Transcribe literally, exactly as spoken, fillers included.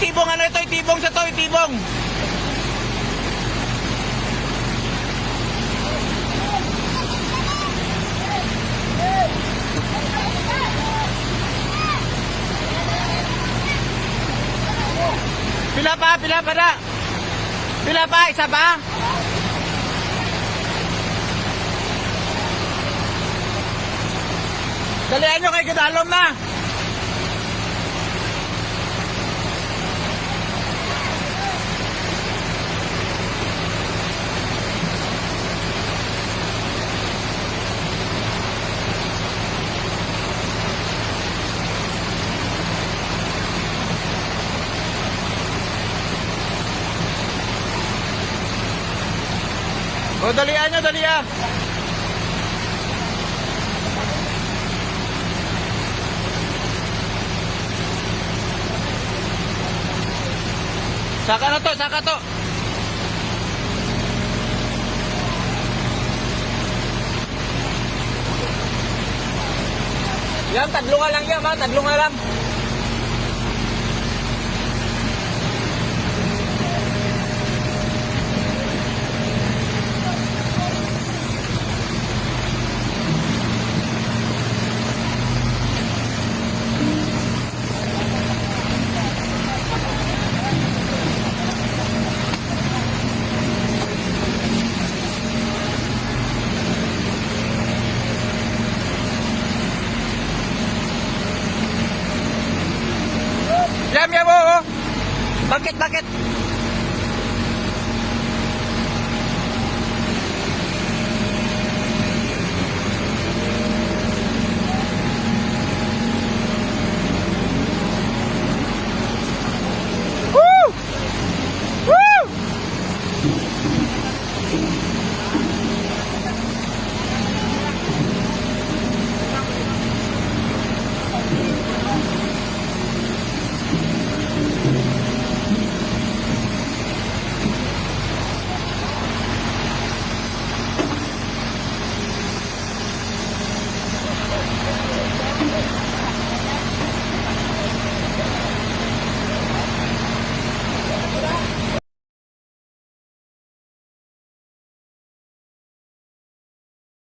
Tibong, ano ito? Itibong sa to, itibong. Pila pa, pila pa na? Pila pa, isa pa? Dalian nyo kay kadalom na. O, dalian nyo, dalian. Saka na to, saka to. Yan, tadlunga lang yan, ha? Tadlunga lang.